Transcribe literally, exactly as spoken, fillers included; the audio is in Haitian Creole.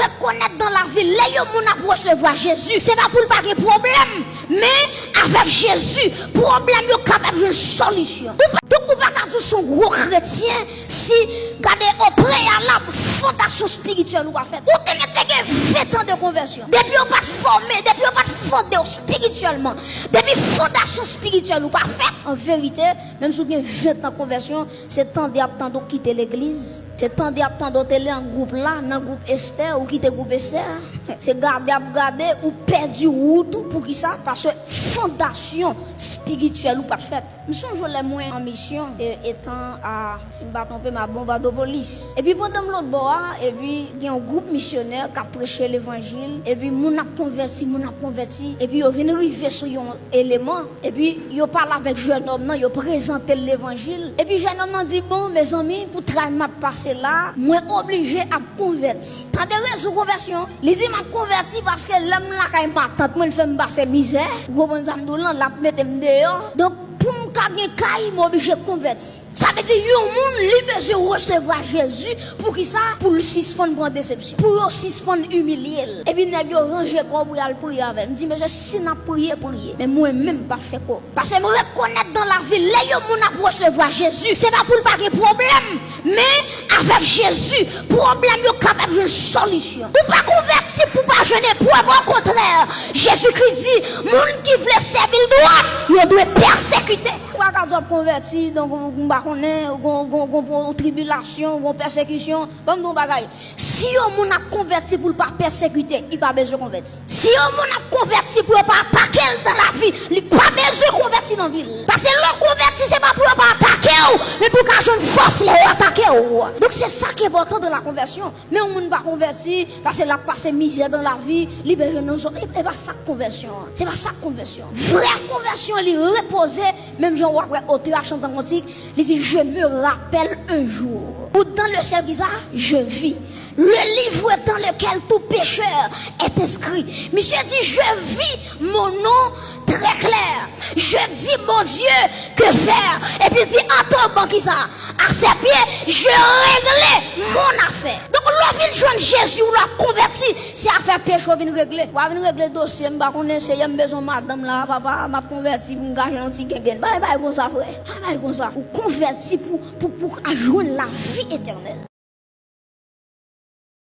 Rekonèt dan lavi, lè yon moun ap resevwa Jezi, se pa pou l pa gen pwoblèm, men avèk Jezi, pwoblèm yo kapab jwenn solisyon. Ou pa, donk ou pa ka di se yon gwo kretyen si, gade, o preyalab, fondasyon espirityèl ou pa fèt. Ou te mèt te gen ven tan de konvèsyon. Depi yo pa t fòme, depi yo pa t fonde w espirityèlman, depi fondasyon espirityèl ou pa fèt, an verite, menm si w gen ven tan konvèsyon, se tande y ap tande w kite legliz. Se tande y ap tande w te nan gwoup la, nan gwoup Esther, ou kite gwoup Esther. Se gade y ap gade, ou pèdi wout ou. Poukisa? Paske fondasyon espirityèl ou pa t fèt. M sonje lè mwen an misyon, e, etan a, si m pa twonpe m, a Bonbadopolis. Epi pandan m lòt bò a, epi gen yon gwoup misyonè k ap preche levanjil, epi moun ap konvèti, moun ap konvèti, epi yo vin rive sou yon eleman, epi yo pale avèk jènòm nan, yo prezante l levanjil. Epi jènòm nan di, bon, mezanmi, pou tray m ap pase la, mwen oblije ap konvèti. Tande rezon konvèsyon. Li di, m ap konvèti paske lè m lakay matant mwen, l fè m pase mizè. Ou konprann sa m di w lan, l ap mete m deyò. Donk, pou m ka gen kay, m oblije konvèti. Sa vle di, yon moun, li bezwen resevwa Jezi. Poukisa? Pou l sispann pran desepsyon. Pou yo sispann imilye l. Epi nèg yo ranje kò pou y al priye avè l. M di, mesye, si n ap priye, priye. Men mwen menm, m p ap fè kò. Paske m rekonèt dan lavi, lè yon moun ap resevwa Jezi, se pa pou l pa gen pwoblèm, men avèk Jezi, pwoblèm yo kapab jwenn solisyon. Ou pa konvèti pou pa jwenn eprèv, okontrè, Jezikri di, moun ki vle sèvi l dwat, yo dwe pèsekite. Ou pa ka di w ap konvèti, donk ou, m pa konnen, ou gon, gon, gon, gon tribilasyon, ou gon pèsekisyon. Ban m di w yon bagay. Si yon moun ap konvèti pou l pa pèsekite, li pa bezwen konvèti. Si yon moun ap konvèti pou yo pa atake l dan lavi, li pa bezwen konvèti nan vi l. Paske lè w konvèti, se pa pou yo pa atake w, men pou w ka jwenn fòs lè yo atake w. Donk se sa ki enpòtan dan la konvèsyon. Men yon moun pa konvèti, paske l ap pase mizè dan lavi, li bezwen nan zòn. E, e pa sa k konvèsyon an. Se pa sa k konvèsyon. Vrè konvèsyon, li repoze, menm jan w ap wè otè a chante an kantik, li di, je me rappelle un jour. Ou dans le ciel, ki sa? Je vis. Le livre dans lequel tout pécheur est inscrit. Misye di, je vis, mon nom très clair. Je dis, mon Dieu, que faire? Epi di, an tonban, ki sa? A ses pieds, je règle mon affaire. Donk, lè w vin jwenn Jezi, ou lè w konvèti, se afè peche w vin regle. W a vin regle dosye, m pa konnen, Seyè, m bezwen madanm la, papa, m ap konvèti pou m ka jwenn yon ti gengenn. Bagay, bagay konsa, frè. Bagay konsa. Ou konvèti pou, pou, pou ka jwenn lavi etènèl.